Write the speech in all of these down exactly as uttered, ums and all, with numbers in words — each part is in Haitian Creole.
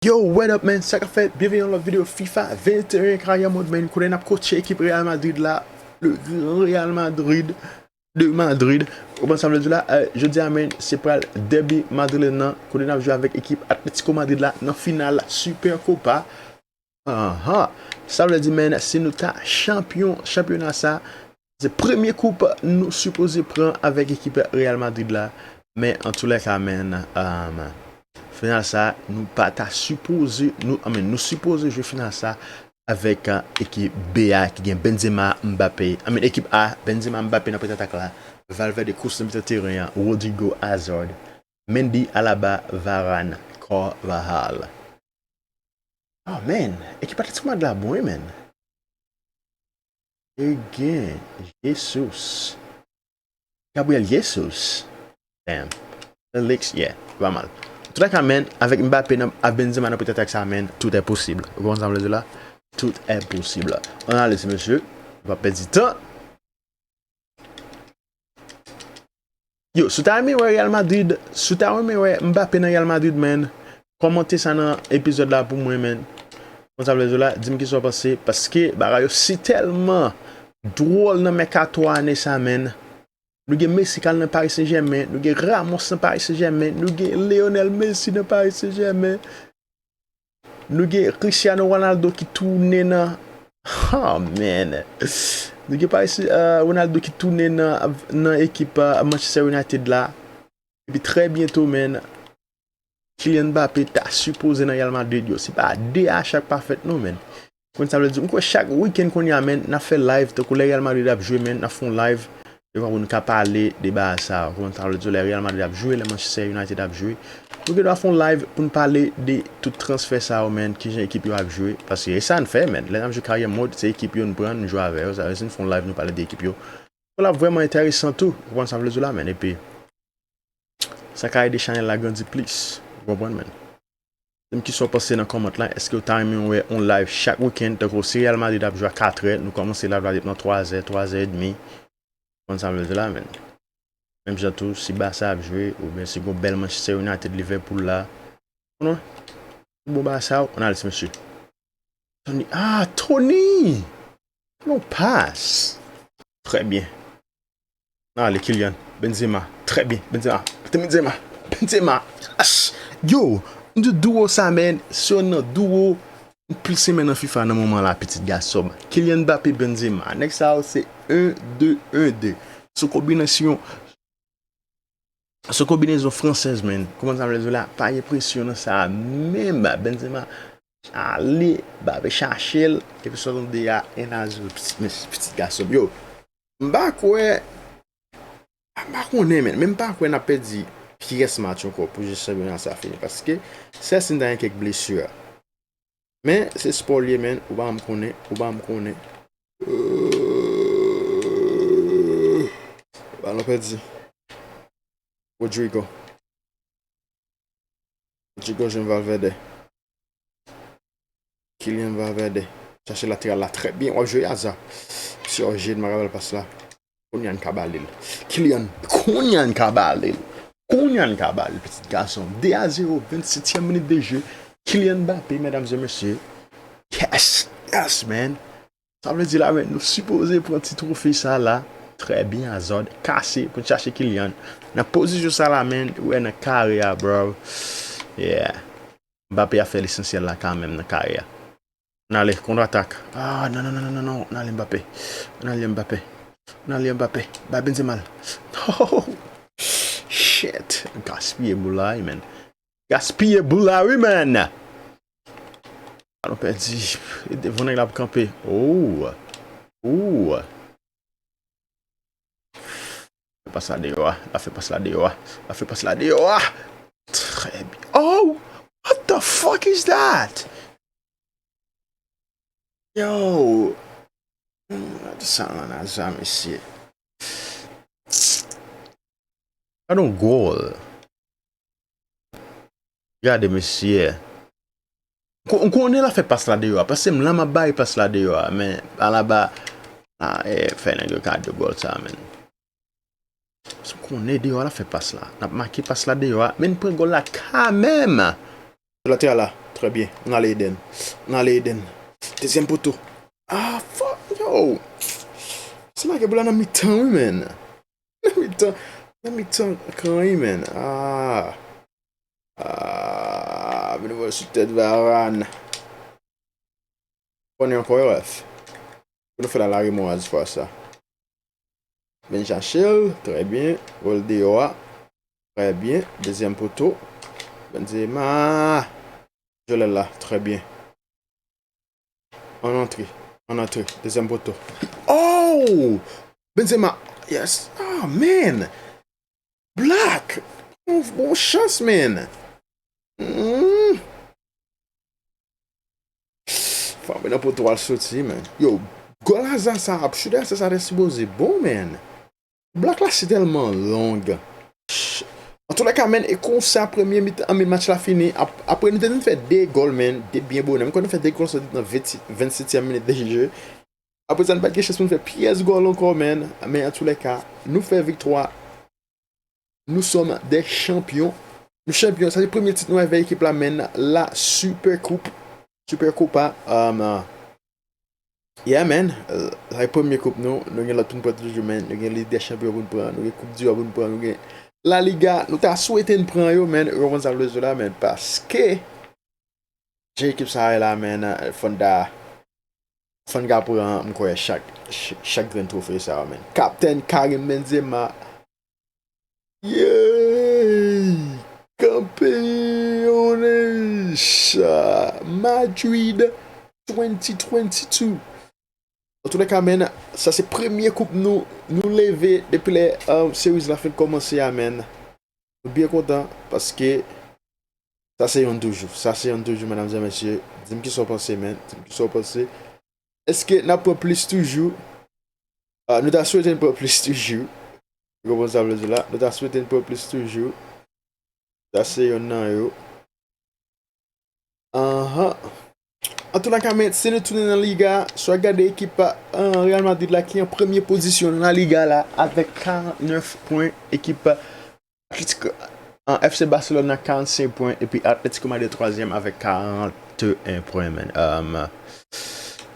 Yo, what up, man? Sa k ap fèt? Byenveni nan lòt videyo FIFA venteyen Career Mode, man. Kote n ap coache ekip Real Madrid la, le grand Real Madrid de Madrid. Ou konprann sa m vle di la? Eh, jodi a, man, se pral dèbi madrilen nan, kote n ap jwe avèk ekip Atletico Madrid la nan final Supercopa. Aha. Sa vle di, man, si nou ta chanpyon chanpyona sa, se premye koup nou sipoze pran avèk ekip Real Madrid la. Men antoulèka, man, um, final sa, nou pa ta sipoze, nou, I mean, nou sipoze jwe final sa avèk, uh, ekip B a ki gen Benzema, Mbappé, I mean, ekip A, Benzema, Mbappé nan pòt atak la, Valverde, Kroos nan mitan teren an, Rodrygo, Hazard, Mendy, Alaba, Varane, Carvajal. Oh, man. Ekip Atletico Madrid la bon, wi, man. Yo gen Jesus. Gabriel Jesus. Damn. Felix, yeah. Pa mal. Antoulèka, man, avèk Mbappé nan, ak Benzema nan pòt atak sa, man, tout est possible. Ou konprann sa m vle di la? Tout est possible. On ale, mesye. Nou pa pèdi tan. Yo, si w ta renmen wè Real Madrid, si w ta renmen wè Mbappé nan Real Madrid, man, kòmante sa nan epizòd la pou mwen, man. Konn sa vle di la, di m kisa w panse, paske bagay yo si tèlman dwòl nan mèkato ane sa, man. Nou gen Messi k al nan Paris Saint-Germain, nou gen Ramos nan Paris Saint-Germain, nou gen Lionel Messi nan Paris Saint-Germain. Nou gen Cristiano Ronaldo ki tounen nan, oh, man. Nou gen Paris, uh, Ronaldo ki tounen nan, nan ekip, uh, Manchester United la. Epi trè byento, man, Kylian Mbappé ta sipoze nan Real Madrid, yo. Se pa de a chak pa fèt, non, man. Konn sa vle di, m kwè chak wikenn kounye a, man, n ap fè live, tankou lè Real Madrid ap jwe, man, n ap fè yon live. Yo, pou nou ka pale de bagay sa, kòman sa vle di, lè Real Madrid ap jwe, lè Manchester United ap jwe. Nou gen dwa fè yon live pou n pale de tout transfè sa yo, man, kijan ekip yo ap jwe. Paske e sa n fè, man. Lè n ap jwe Career Mode, se ekip yo n pran, n jwe avè yo. Sa vle di, n fè yon live, nou pale de ekip yo. L ap vrèman enteresan tou, ou konprann sa vle di la, man. Epi, sa ka ede chanèl la grandi plis, ou konprann, man. Di m kisa w panse nan kòmant la. Èske w ta renmen wè yon live chak wikenn, tankou si Real Madrid ap jwe a katrè, nou kòmanse live la depi nan twazè, twazè edmi. Konn sa m vle di la, man. Menm jan tou, si Barça ap jwe, oubyen si gon bèl Manchester United, Liverpool la. Konnen? Bon Barça, on a ti mesye. Tony. Ah, Tony! Non, pas. Trè byen. Ale, Kylian. Benzema. Trè byen. Benzema. Benzema. Benzema. Ach! Yo! M di duo sa, man. Se youn nan duo m plis renmen nan FIFA nan moman la, pitit gason m. Kylian Mbappé, Benzema. Nèg sa yo se en de, en de. Se yon konbinasyon, se yon konbinezon fransèz, man. Kòman sa vle di la? Pa gen presyon nan sa a menm. Benzema ale, Mbappé chache l. Epi swasannde a, en a zewo, pitit, pitit gason m. Yo! M pa kwè, m pa konnen, man, men m pa kwè n ap pèdi pyès match ankò pou jis chanpyona sa fini, paske sèl si n ta gen kèk blesi. Men, se spò l ye, man, ou pa janm konnen, ou pa janm konnen. Euh, balon pèdi. Rodrygo. Rodrygo jwenn Valverde. Kylian Valverde. Chache lateral la trè byen. W ap jwe Hazard. Misye Jorge, m pa ka ba l pas la. Kounye a n ka ba li l. Kylian. Kounye a n ka ba li l. Kounye a n ka ba li l, pitit gason. De a zewo, vennsetyèm minit de jeu. Kylian Mbappé, medam e mesye. Yes. Yes, man. Sa vle di la, man, nou sipoze pran ti twofe sa la. Trè byen, Hazard kase pou n chache Kylian. Nan pozisyon sa la, man, ou wè nan kare a, bro. Yeah. Mbappé a fè lesansyèl la kanmenm nan kare a. N ale, kontratak. Ah, non, non, non, non, non, non. N ale Mbappé. N ale Mbappé. N ale Mbappé. Bay Benzema l. No! Shit. Gaspiye boul la, wi, man. Gaspiye boul la, wi, man. Balon pèdi. E devan nèg la ap kanpe. Oh. Oh. Fè pas la deyò a. L ap fè pas la deyò a. L ap fè pas la deyò a. Trè byen. Oh! What the fuck is that? Yo! Hmm, gade sa nan naza, mesye. Gade yon gòl. Gade, mesye. Ko-, m konnen l ap fè pas la deyò a. Paske m la m ap bay pas la deyò a. Men, Alaba, ah, eh, fè nèg yo ka de gòl sa, man. Paske m konnen deyò a l ap fè pas la. N ap make pas la deyò a. Men n pran gòl la kanmenm. Lateral la. Trè byen. Ann ale Eden. Ann ale Eden. Dezyèm poto. Ah, fuck, yo. Se make boul la nan mitan, wi, man. Nan mitan, nan mitan kan, wi, man. Ah. Ah, vin voye sou tèt Varane. Konnen ankò, ref. Pou nou fè la, la remwaz fwa sa. Vin chache l, trè byen. Voye l deyò a. Trè byen. Dezyèm poto. Benzema. Jwe l la, trè byen. Ann antre. Ann antre. Dezyèm poto. Oh! Benzema. Yes. Ah, man. Black. Bon, bon chans, man. Mm. Frape nan poto al soti, man. Yo, gòl Hazard sa, ap chute Hazard sa te sipoze bon, man. Black la se tèlman long. Antouka, man, e konsa premye mitan, men match la fini. Ap-, apre nou te vin fè de gòl, man, de byen bonè. M kwè nou fè de gòl soti nan vennsetyèm minit de jeu. Apre sa, nou pa t gen chans pou nou fè pyès gòl ankò, man. Men antouka, nou fè viktwa. Nous sommes des champions. Nou chanpyon. Sa se premye tit nou avèk ekip la, man. La Super Coupe. Super Copa. Um, yeah, man. Sa se premye koup nou. Nou gen lòt pou n pran toujou, man. Nou gen Lig dè Chanpyon pou n pran. Nou gen Koup di Wa pou n pran. Nou gen La Liga. Nou ta swete n pran yo, man. Ou konprann sa m vle di la, man. Paske jan ekip sa a ye la, man, fò n ta, fò n ka pran, m kwè, chak, ch-, chak grenn twofe sa yo, man. Kaptèn Karim Benzema. Yay! Campeones! Madrid twenty twenty-two. Antoulèka, man, sa se premye koup nou, nou leve depi lè, um, series la fin kòmanse a, man. Nou byen kontan paske sa se yonn toujou. Sa se yonn toujou, medam e mesye. Di m kisa w panse, man. Di m kisa w panse. Èske n ap pran plis toujou? Ah, nou ta swete n pran plis toujou. Ou konprann sa m vle di la? Nou ta swete n pran plis toujou. Sa se yonn nan yo. Anhan. Antoulèka, men, si nou tounen nan Liga, si w gade ekip, ah, Real Madrid la ki an premye pozisyon nan La Liga la avèk karantnèf pwen, ekip Atletico, ah, F C Barcelone nan karannsenk pwen, epi Atletico Madrid twazyèm avèk karanteyen pwen, man. Um,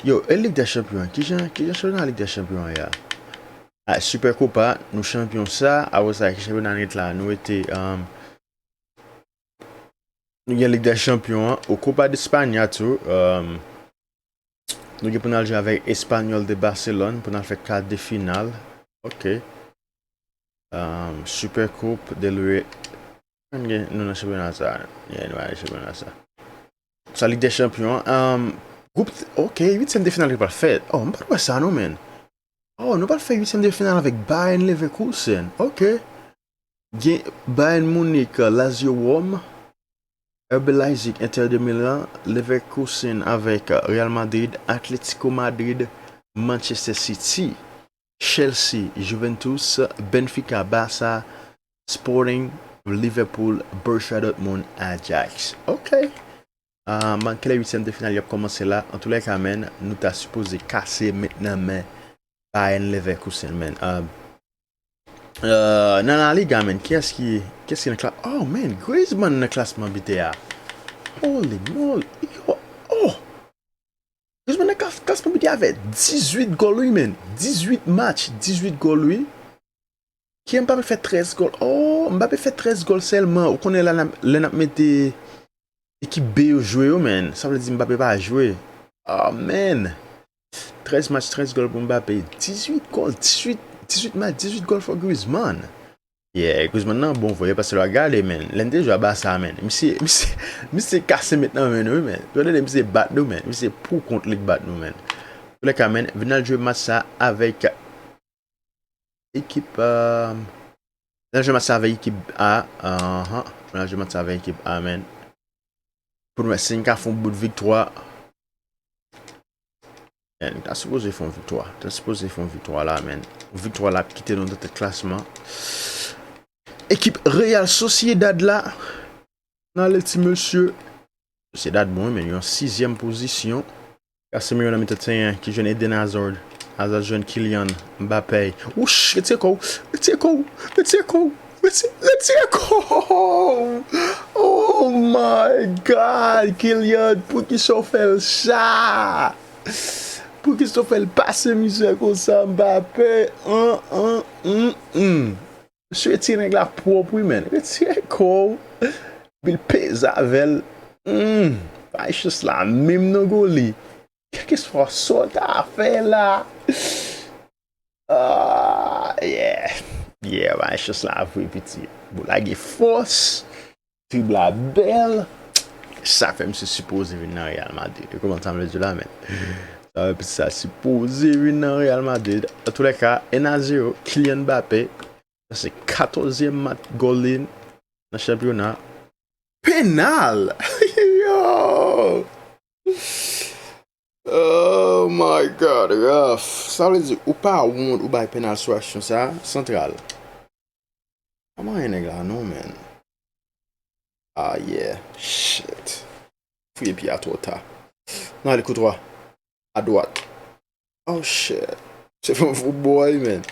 yo, e Lig dè Chanpyon an? Kijan, kijan chanpyona Lig dè Chanpyon an ye a? Ah, Super Copa, nou chanpyon sa. Apre sa, ki chanpyona nèt la? Nou rete, um, nou gen Lig dè Chanpyon an, ou Copa de España tou. Um, nou gen pou n al jwe avèk Espanyol de Barcelone, pou n al fè kar de final. Ok. Um, Super Coupe de l'U E. Nou gen, nou nan chanpyona sa. Yeah, nou nan chanpyona sa. Sa Lig dè Chanpyon an. Um, gwoup, ok, uityèm de final ki pral fèt. Oh, m pa t wè sa non, man. Oh, nou pral fè uityèm de final avèk Bayern Leverkusen. Ok. Gen Bayern Munich, Lazio Rome, R B Leipzig, Inter de Milan, Leverkusen avèk Real Madrid, Atletico Madrid, Manchester City, Chelsea, Juventus, Benfica, Barça, Sporting, Liverpool, Borussia Dortmund, Ajax. Ok. Ah, man, kilè uityèm de final y ap kòmanse la? Antoulèka, man, nou ta sipoze kase met nan men Bayern Leverkusen, man. Ah, ah, nan La Liga, man, kiyès ki, kiyès ki nan kla-, oh, man, Griezmann nan klasman bitè a. Holy moly. Yo, oh! Griezmann nan klas-, klasman bitè a avèk dizuit gòl, wi, man. Dizuit match, dizuit gòl, wi. Kylian Mbappé fè trèz gòl. Oh, Mbappé fè trèz gòl sèlman. Ou konnen la, n ap, lè n ap mete ekip B yo jwe yo, man. Sa vle di Mbappé pa jwe. Ah, man. Trèz match, trèz gòl pou Mbappé. Dizuit gòl, dizuit, dizuit match, dizuit gòl for Griezmann. Yeah, Griezmann nan bon vre, paske lè w gade, man. Lè n te jwe a Barça, man. Misye, misye, misye kase met nan men nou, wi, man. Lè w gade, misye bat nou, man. Misye pou kont li k bat nou, man. Antoulèka, man, vin al jwe match sa avèk ekip, euh, vin al jwe match sa avèk ekip A. Anhan. Vin al jwe match sa avèk ekip A, man. Pou n wè si n ka fè yon bout viktwa. Man, ta sipoze fè yon viktwa. Ta sipoze fè yon viktwa la, man. Yon viktwa la ap kite nou nan tèt klasman. Ekip Real Sociedad la. N ale ti mesye. Sociedad bon, wi, man, yo an sizyèm pozisyon. Casemiro nan mitan teren ki jwenn Eden Hazard. Hazard jwenn Kylian Mbappé. Wouch, retire kò w, retire kò w, retire kò w. Retire, retire kò w! Oh my God, Kylian, poukisa w fè l sa? Poukisa w fè l pase mizè konsa, Mbappé? An, an, mm, mm. Mesye, retire nèg la pwòp, wi, men. Retire kò w. Epi l peze avè l. Mm. Vinicius la menm nan goli. Kèlkeswa sa w ta fè la. Ah, yeah. Yeah, Vinicius la vre, piti. Bon, la gen fòs. Drib la bèl. Sa fè misye sipoze vin nan Real Madrid. Ou konprann sa m vle di la, men. Sa fè piti sa sipoze vin nan Real Madrid. Antoulèka, un à zéro, Kylian Mbappé. Sa se katòzyèm match gòl li nan chanpyona. Penal! Yo! Oh my God, ref. Sa vle di, ou pa wont, ou bay penal sou aksyon sa, santral. Pa manyen nèg la non, man. Ah, yeah. Shit. Fouye pye a twò ta. Nan, ale kou twa. Adwat. Oh, shit. Se fon foutbòy, man.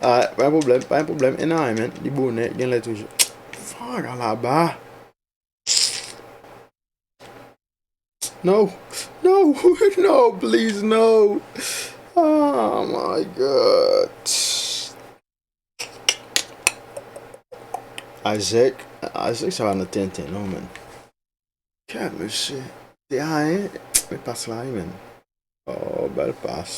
Ah, pa gen pwoblèm, pa gen pwoblèm. E nan, man. Li bonè, gen lè toujou. Fuck, alaba. No. No. No, please, no. Oh, my God. Isaac. Isaac, sa va nan tenten, non, man. Kè, mesye. Te ayen. Men pas la, wi, man. Oh, bèl pas.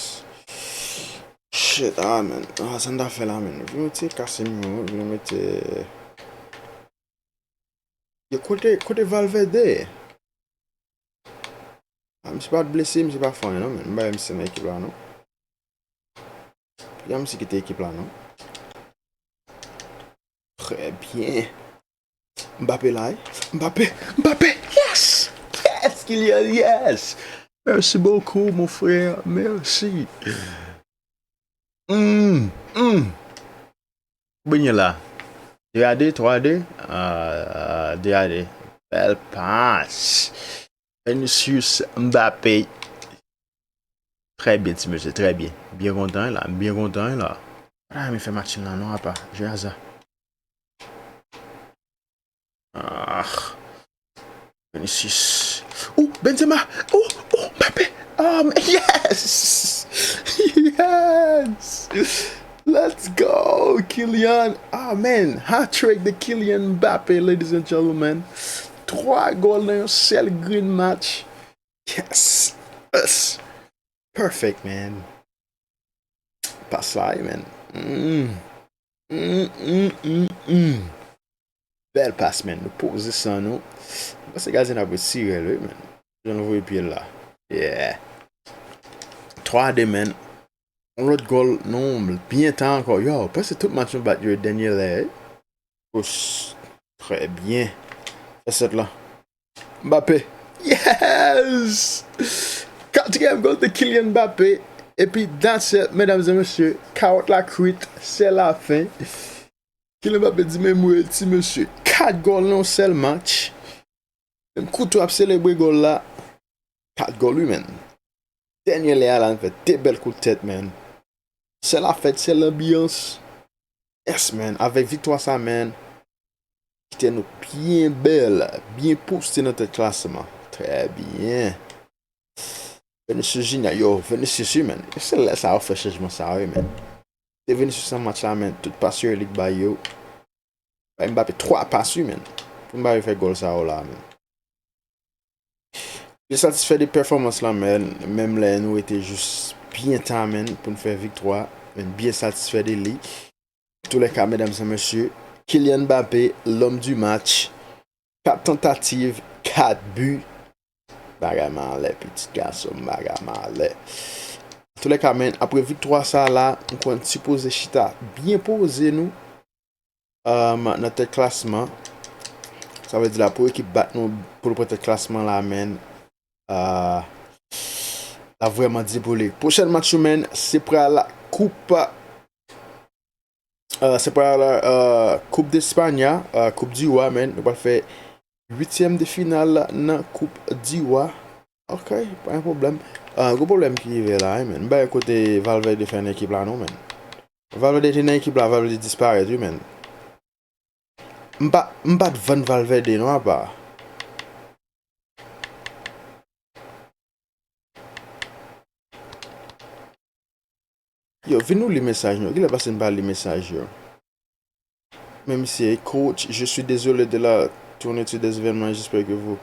Shit, ah, man. Ah, sa n ta fè la, man. Vin mete Casemiro, vin mete. Yo, kote, kote Valverde? Ah, misye pa t blese, misye pa fè anyen, non, man. M pa wè misye nan ekip la, non. Ya misye kite ekip la, non. Trè byen. Mbappé la, wi. Mbappé, Mbappé, yes! Yes, Kylian, yes! Merci beaucoup, mon frère, merci. Hmm, hmm. Benyen la. De a de, twa a de. Ah, de a de. Bèl pas. Vinicius Mbappé. Trè byen, ti mesye, trè byen. Byen kontan, wi, la. M byen kontan, wi, la. Ah, men fè match la, non, apa. Jwe aza. Ah. Vinicius. Oh, Benzema. Oh, oh, Mbappé. Um, yes! Yes! Let's go, Kylian. Ah, man. Hat-trick de Kylian Mbappé, ladies and gentlemen. Twa gòl nan yon sèl grenn match. Yes! Yes! Perfect, man. Pas la, wi, man. Mm. Mm, mm, mm, mm. Bèl pas, man. Nou poze san nou. M panse gadyen ap retire l, wi, man. Jan l voye pye l la. Yeah. Twa a de, man. Yon lòt gòl, non, byen ta ankò. Yo, prèske tout match nou bat yo dènye lè, wi. Pous. Trè byen. Fè sèt la. Mbappé. Yes! Katriyèm gòl de Kylian Mbappé. Epi, that's it, medam e mesye. Kawòt la kwit. Se lafen. Kylian Mbappé di, men mwen, ti mesye. Kat gòl nan yon sèl match. Menm kouto ap selebre gòl la. Kat gòl, wi, man. Dènye lè a la, n fè de bèl kout tèt, man. Se lafèt, se lanbyans. Yes, man. Avèk viktwa sa, man, kite nou byen bèl, byen poste nan tèt klasman. Trè byen. Vinicius Junior, yo, Vinicius, wi, man. Se lè sa yo fè chanjman sa, wi, man. Se Vinicius nan match la, man. Tout pas yo li bay yo. Bay Mbappé twa pas, wi, man. Pou Mbappé fè gòl sa yo la, man. Byen satisfè de pèfòmans la, man. Menm lè nou rete jis byen ta, man, pou n fè viktwa. Men byen satisfè de li. Antoulèka, medam e mesye, Kylian Mbappé, l'homme du match. Kat tantativ, kat bi. Bagay malè, pitit gason m, bagay malè. Antoulèka, man, apre viktwa sa la, m kwè n sipoze chita byen poze nou, um, nan tèt klasman. Sa vle di la, pou ekip bat nou, pou l pran tèt klasman la, man, uh, l ap vrèman di pou li. Pwochèn match yo, man, se pral koup, uh, se pral, uh, Coupe d'España, uh, Coupe du Roi, man. Nou pral fè uityèm de final nan Coupe du Roi. Ok, pa gen pwoblèm. Ah, gwo pwoblèm ki rive la, wi, man. M pa wè kote Valverde fè nan ekip la, non, man. Valverde te nan ekip la, Valverde disparèt, wi, man. M pa, m pa t vann Valverde non, apa. Yo, vin nou li mesaj nou. Kilè pase m pa li mesaj yo? Men misye, coach, je suis désolé de la tournure des événements, j'espère que vous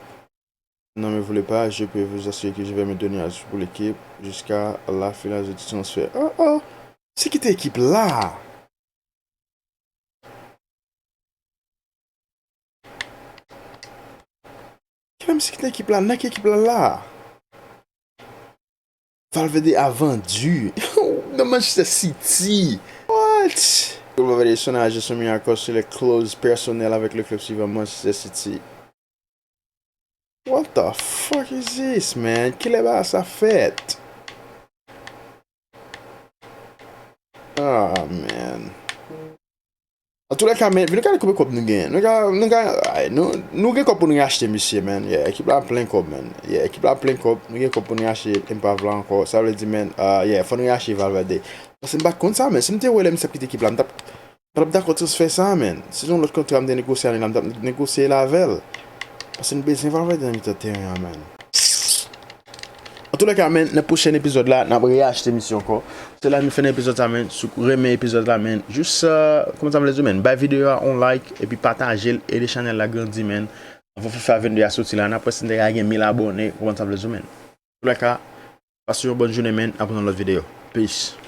n'en voulez pas, je peux vous assurer que je vais me donner à pour l'équipe jusqu'à la finale du transfert. Oh oh! Misye kite ekip la! Kilè misye kite ekip la? Nan ki ekip la la? Valverde a vendu nan Manchester City. What? Valverde, son agent sont mis en accord sur les clauses personnelles avec le club suivant, Manchester City. What the fuck is this, man? Kilè bagay sa fèt? Ah, man. Antoulèka, men, vin gade konbyen kòb nou gen. Nou ka, nou ka, ay, nou, nou gen kòb pou nou achte misye, man. Yeah, ekip la plen kòb, man. Yeah, ekip la plen kòb. Nou gen kòb pou nou achte Mbappé ankò. Sa vle di, man, uh, yeah, fò nou achte Valverde. Paske m pa t konn sa, man. Si m te wè lè misye ap kite ekip la, m t ap, m t ap dakò transfè sa, man. Si se yon lòt kontra m te negosye avè l la, m t ap negosye l avè l. Paske n bezwen Valverde nan mitan teren an, man. Antoulèka, men, nan pwochèn epizòd la, n ap reyachte misye ankò. Se la nou fè nan epizòd sa, men. Si w renmen epizòd la, men, jis, uh, kòman sa m vle di, men, bay videyo a yon like, epi pataje l, ede chanèl la grandi, men. Anvan FIFA vennde a soti la, n ap wè si n te ka gen mil abòne, kòman sa m vle di, men. Antoulèka, pase yon bòn jounen, men, n ap nan lòt videyo. Peace.